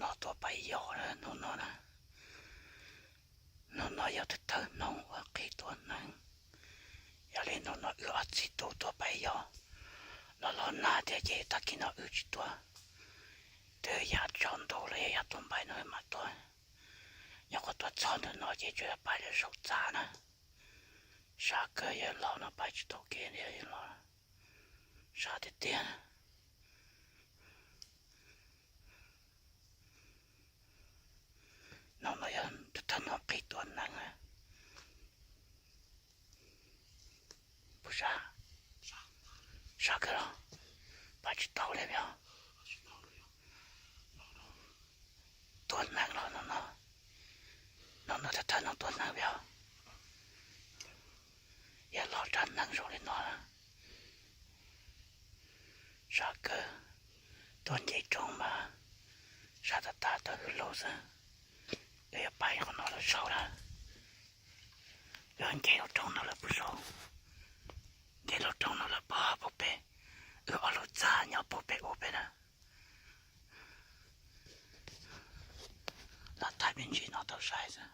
Los tuaj pais yos hnub no na. Hnub no yog thawj thawj hnub uas qhib tuam nees. Yog li hnub no wb ob txiv tub tuaj pais yos los los nag thiab ces tag kis no wb tsis tuaj. Twb yav tsaus ntuj los yog yav tuaj npaim no mam tuaj. Nyuam qhuav tuaj txog ntawm no ces tsuas yog pais lawm saum txaj na. Sab kawg, yog los no pais tsis tau kev li, yog los sab tiag tiag. Hnub no yog thawj hnub qhib tuam nees. Puas sab? Sab kawg los pais tsis tau li yog. Tuam nees los no, no no thawj thawj hnub tuam nees yog. Yog los rab nees zoo li no na. Sab kawg, tuaj nce roob mas sab tag tag tau hwj lug xwb. Wb yuav pais qhov no lawm saud na. Wb nce lub roob no lawm puag saud. Nce lub roob no lawm puag puag pem. Wb ob lub txaj nyob puag pem ub pem na. Los thaij me ntsis no tau saib xwb.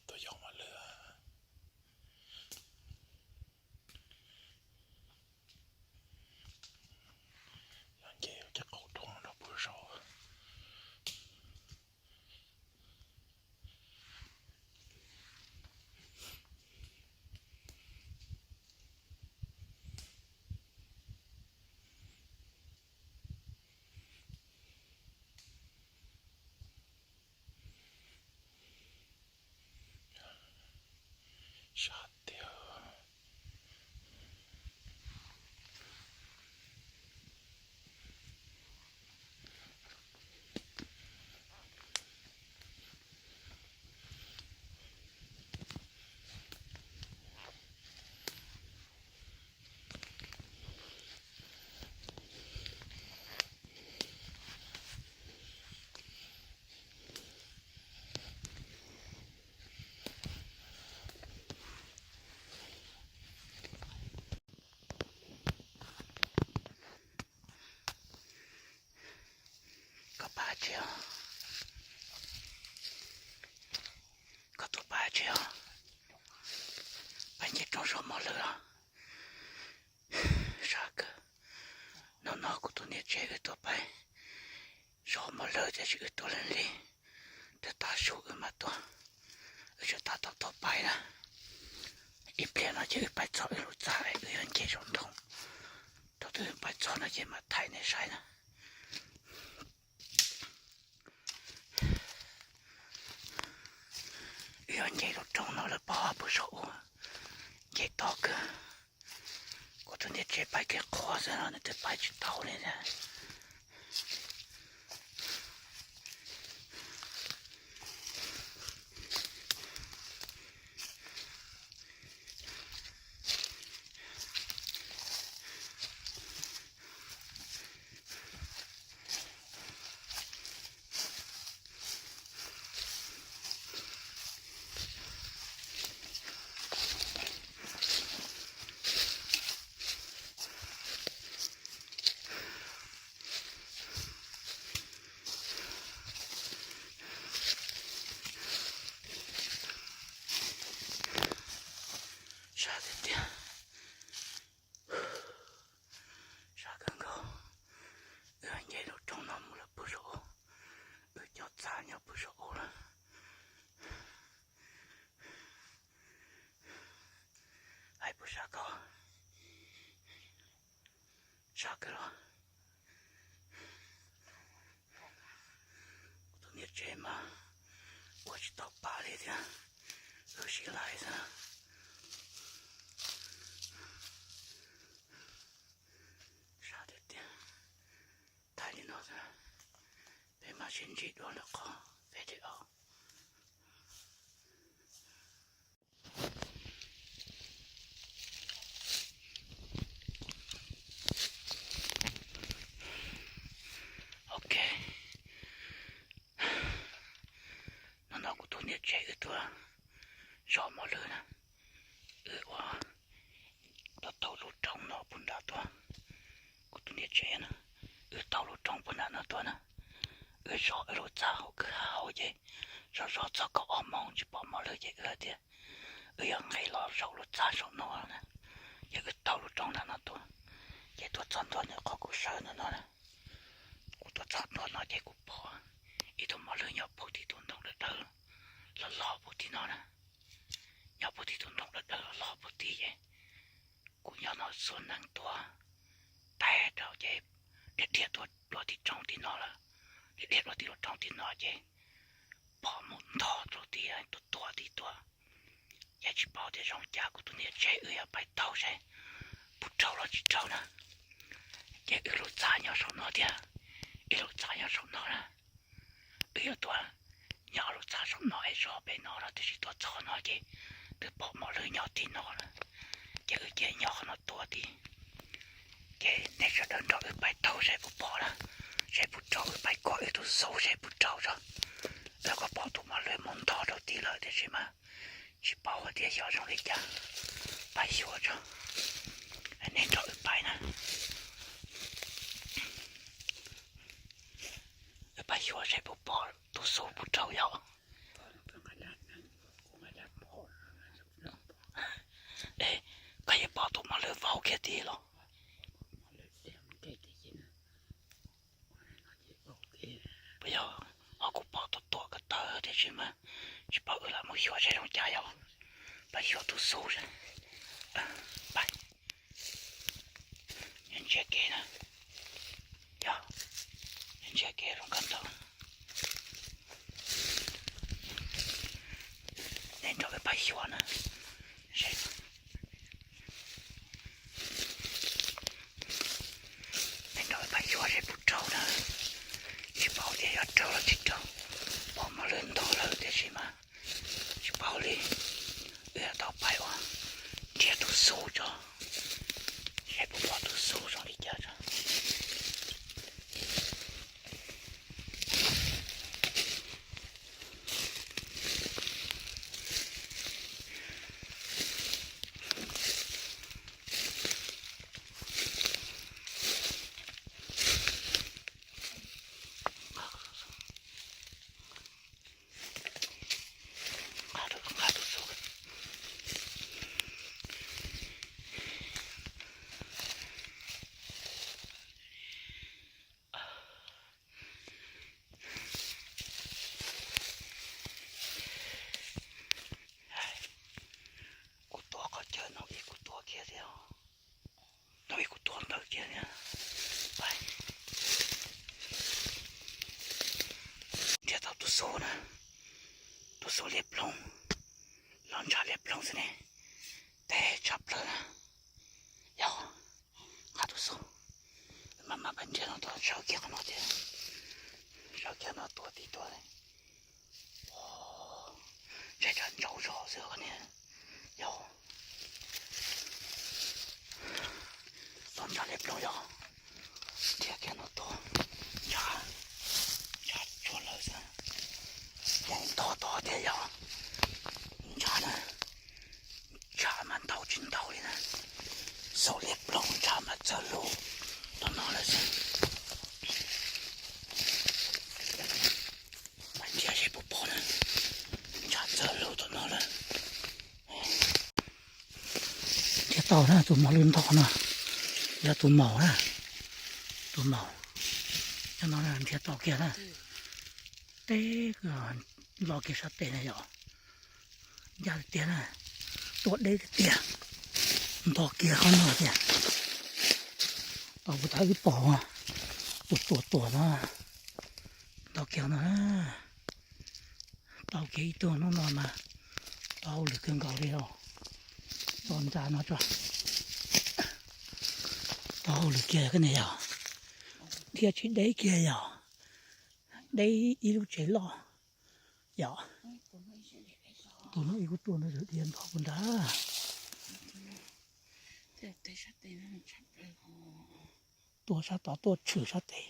Tuaj yos mos lwj. Yog nce cov qaum roob no puag saud. Sab tiag. Koj pab tsis os? Koj tuaj pab tsis os? Pab nce roob saum mos lwj los. Sab kawg. Hnub no kuv tus niam tsev wb tuaj pais saum mos lwj tiam sis wb tuaj lees li, twb tav su wb mam tuaj. Wb tseem tab tom tuaj pais na. Ib pliag no ces wb pais txog wb lub txaj wb yuav nce saum ntoo. Thaum twg pais txog no ces mam thaij nej saib na. Wb yuav nce lub roob no lawm pog puag saum ub, nce toj kawg. Kuv tus niam tsev pais kev qhuav xwb no nws twb pais tsis tau li thiab. Sab tiag tiag. Sab kawg nkaus. Wb nce lub roob no mus lawm puag saum ub. Wb cov txaj nyob puag saum ub lawm. Hais puas sab kawg? Sab kawg los. Kuv tus niam tsev mas ua tsis tau pa li thiab, wb sib laij xwb. Sab tiag tiag. Thaij li no xwb, peb mam sib ntsib dua lwm qhov video. Ok, no no kuv tus niam tsev wb tuaj zov mos lwj na. Wb ua Taug lub roob no puag nram tuaj, kuv tus niam tsev na, wb taug lub roob puag nram no tuaj na, wb zov wb lub txaj hauv kwj ha hauv ces zov zov txog kaum ob moos tsis pom mos lwj ces wb hais tias wb yuav nqis los zaum lub txaj saum no na, ces wb taug lub roob nram no tuaj, ces tuaj txog ntua ntawm qhov kuv sawv ntawm no na, kuv tuaj txog ntua no ces kuv pom ib tug mos lwj nyob puag tim tus ntoo dawb dawb loj loj puag tim no na, nyob puag tim tus ntoo dawb dawb loj loj puag tim ces kuv nyob no xuas nees tua tag rau ces dhia dhia tuaj dua tim roob tim no lawm, dhia dhia dua tim lub roob tim no ces pom mus ntog rau tim tuaj tuaj tim tuaj, ces tsis paub tias zoo cas kuv tus niam tsev wb yuav pais taug seb puas raug los tsis raug na, ces wb lub txaj nyob saum no thiab, wb lub txaj nyob saum no na, wb yuav tuaj nyob lub txaj saum no es zov pem no los tiam sis tuaj txog no ces twb pom mos lwj nyob tim no lawm, ces wb cia nyob qhov no tuaj tim, ces nej sawv daws nrog wb pais taug seb puas pom na, seb puas raug wb pais kov wb tus xub seb puas raug tso, wb kom pom tus mos lwj mus ntog rau tim lawm tiam sis mas tsis paub hais tias xyov zoo li cas, pais xyuas tso, nej nrog wb pais na, wb pais xyuas seb puas pom tus xub puas raug yom. Es koj yuav pom tus mos lwj vau kiag tid los? Puas yog, ho kuv pom tuaj tuaj ko taw tiam sis mas tsis paub, wb lam mus xyuas seb zoo cas yom. Pais xyuas tus xub seb, pais, ntsia kev na, yog, ntsia kev zoo kawg nkaus. Nej nrog wb pais xyuas na, seb, nej nrog wb pais xyuas seb puas raug na, tsis paub tias yuav raug los tsis raug, pom mos lwj ntog lawm tiam sis mas tsis paub li, wb yuav tau pais ua nrhiav tus xub tso, seb puas pom tus xub zoo li cas tso. Kuv tuav qhov chaw no ib kuv tuav kiag thiab, no ib kuv tuav ntawd kiag thiab. Nrhiav tau tus xub na, tus xub liab ploog, los ntshav liab ploog xwb ne, teb tshaj plaws na. Yog, nqa tus xub, maj mam pais nrhiav no tuaj, sawv kiag qhov no thiab, sawv kiag no tuaj tib tuaj. Ntshe tsam ntsaum zog xwb niag, yog, txog ntshav liab ploog yog, nrhiav kiag no tuaj, ntshav, ntshav tsuag lawm xwb, yeej ntog tod thiab yog, ntshav na, ntshav mas ntau tsis ntau li na, xub liab ploog ntshav mas txawg lug tom no lawm xwb. Pais nrhiav seb puas pom na, ntshav txawg lug tom no lawm. Nrhiav tau na, tus mos lwj ntog no, yog tus maum na, tus maum, nyob no nrhiav tau kiag na, teb los kiag sab tes na yom, ncaj tiag tiag na, tuaj deb tiag tiag, ntog kiag qhov no tiag, tau kuv tau wb pom, tus tuam tuam no, ntog kiag no na, tau kiag ib tug hnub no mas tau hauj lwm kawg nkaus li os, tso ntsa no tso, tau hauj lwm kiag koj niam yog, dhia tsis deb kiag yog, deb ib lub tsev loj yom, tus no ib kuv tuaj ntawd dhia ntog puag nrad, tuaj sab tod tuaj tshwm sab tes,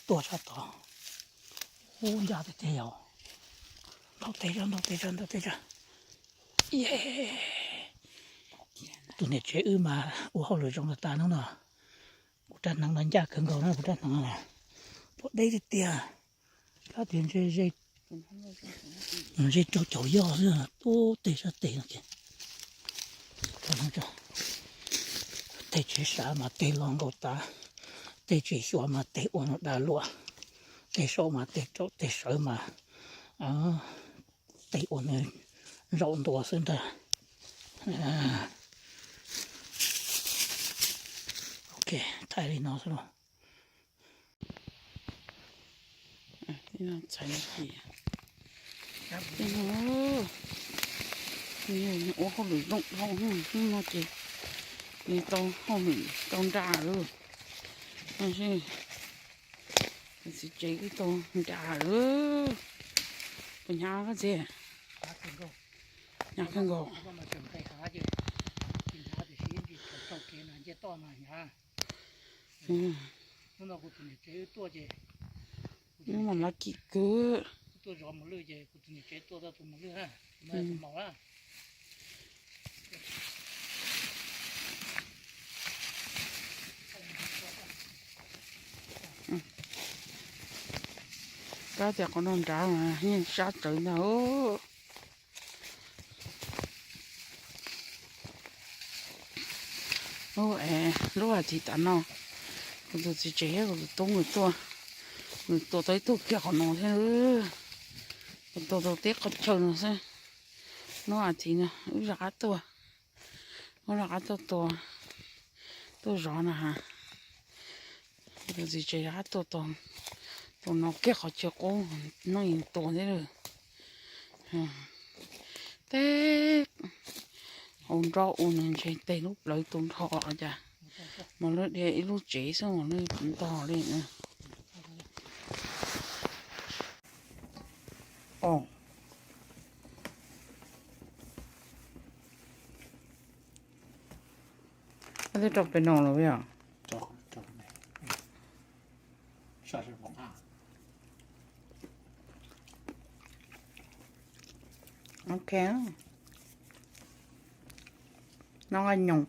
tuaj sab tod, ub ncaj tiag tiag yog, ntaus tes zog ntaus tes zog ntaus tes zog, ye, Tus niam tsev wb mas ua hauj lwm zoo tas tas hnub no. Kuv rab hneev no ncaj kawg nkaus na, kuv rab hneev no pom deb tiag tiag. Kab tias ntshe ze, ntshe raug caum yoj xwb, tub teg sab teg no ces. Tej tsev sav mas teg los nkaus tav, tej tsev xyuas mas teg ua nws dav luam, tej saum mas teg raum teg sawv mas teg ua nws zaum ntua xwb ntag. Ok, thaij li no xwb los. Ua hauj lwm zoo dhau hnub no ces nws tau hauj lwm tau nra lawm. Txiv tsev twb tau nra lawm. Puas hnyav koj txiv? Hnyav kawg nkaus. Hnub no kuv tus niam tsev tuaj ces, hnub no mas kim kwv. Kab tias qhov no nrad mas yeej sab tsawv ntag. Lub, lub as thiv tas no, kuv tus txiv tsev thiab kuv tus tub nkawd tuaj, nws tua tau ib tug kiag qhov no thiab. Kuv tua tau tib qhov chaw no xwb. Lub as thiv no wb rov qab tuaj, wb rov qab tuaj tua, tuaj zov na has. Kuv tus txiv tsev rov qab tuaj tua, tua no kiag qhov chaw qub, noj yeej tua thiab lawm. Teb hauv nrob ua nws ntshe teg lub plawv tu nrho cas, mas lawv dhia ib lub tsev xwb mas lawb ntog li. Twb rau pem no los yog? Ok, noj nqaij nyoos.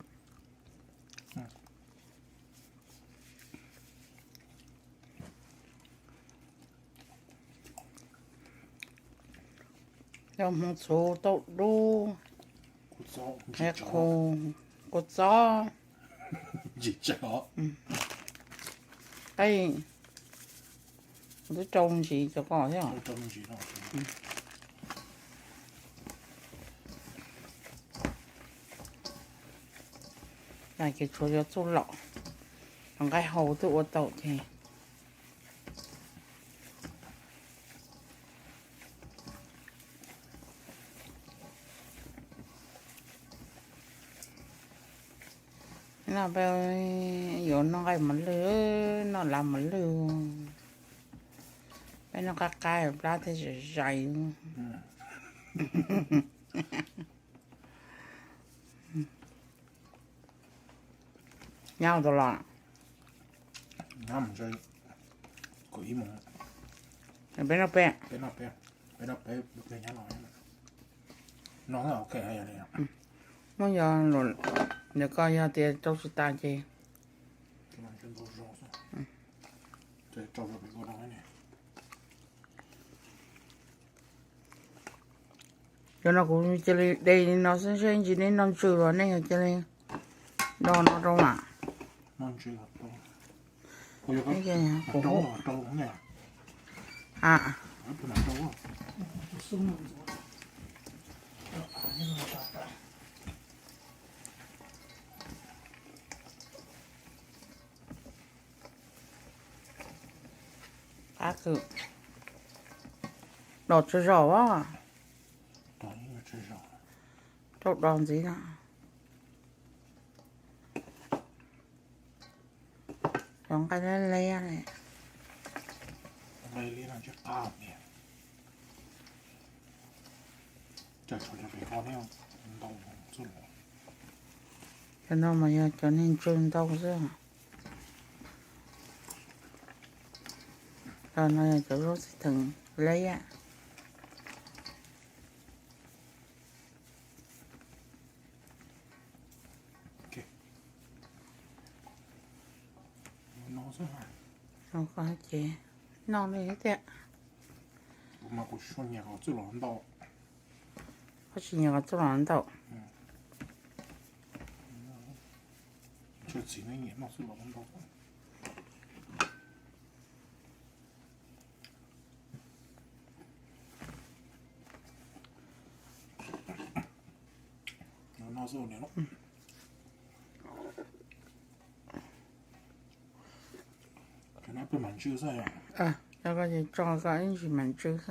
Yog hmoov txhuv tauj dub, qe khu, kua txob. Twb rau ntsis cov ko thiab. Ces tshuav cov txuj lom, cov nqaij hau twb ua tau ces. No peb yuav noj nqaij mos lwj, noj lav mos lwj. Peb noj qab qab plab thiab zais zais. Nyab tau los? Peb noj peb. Muab yog, yog koj yog tias rau tsis tas ces cov no kuv cia li de li no xwb, seb ntsis nej noj ntsw los nej cia li do no rau mas. Qab kawg. Dos tsawg zaus a? Rau dos ntxiv no. Cov nqaij liab liab li. Cov no mas yog cov neeg ntsw ntau xwb. Cov no yog cov zaub txiv theem liab. Ces noj li thiab tiag. Kuv mas kuv tsis nyiam qhov txuj lom ntau. Koj tsis nyiam qhov txuj lom ntau. Tsis txiv nyiam noj txuj lom ntau. Cov no peb mam ntsw xwb. Cov ko ces tso kom ib ntsis mam ntsw xwb.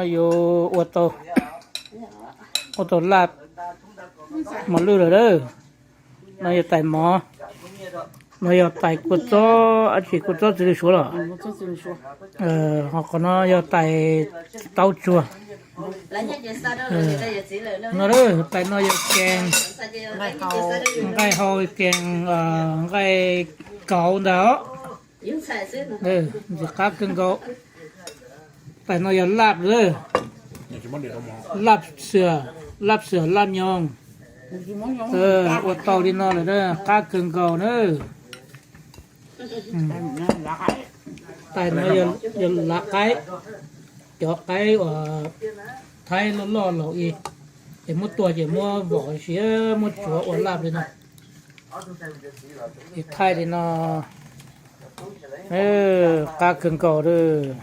Yuav ua tau, ua tau laj mos lwj lawm. No yog tais mov, no yog tais kua txob, ab tsi kua txob txiv lws suav los. Ho qhov no yog tais taub tsuag. No, tais no yog kees nqaij hau, kees nqaij kauv ntag os. Ntxim qab kawg nkaus. Tais no yog laj lawm, laj xwm, laj xwm laj nyoog. Ua tau li no lawm qab kawg nkaus na. Tais no yog lav qaib, cov qaib uas thaib loj loj laus i, ces muab tua ces muab vom siav muab tsuav ua laj li no. Ces thaij li no, qab kawg nkaus lawm.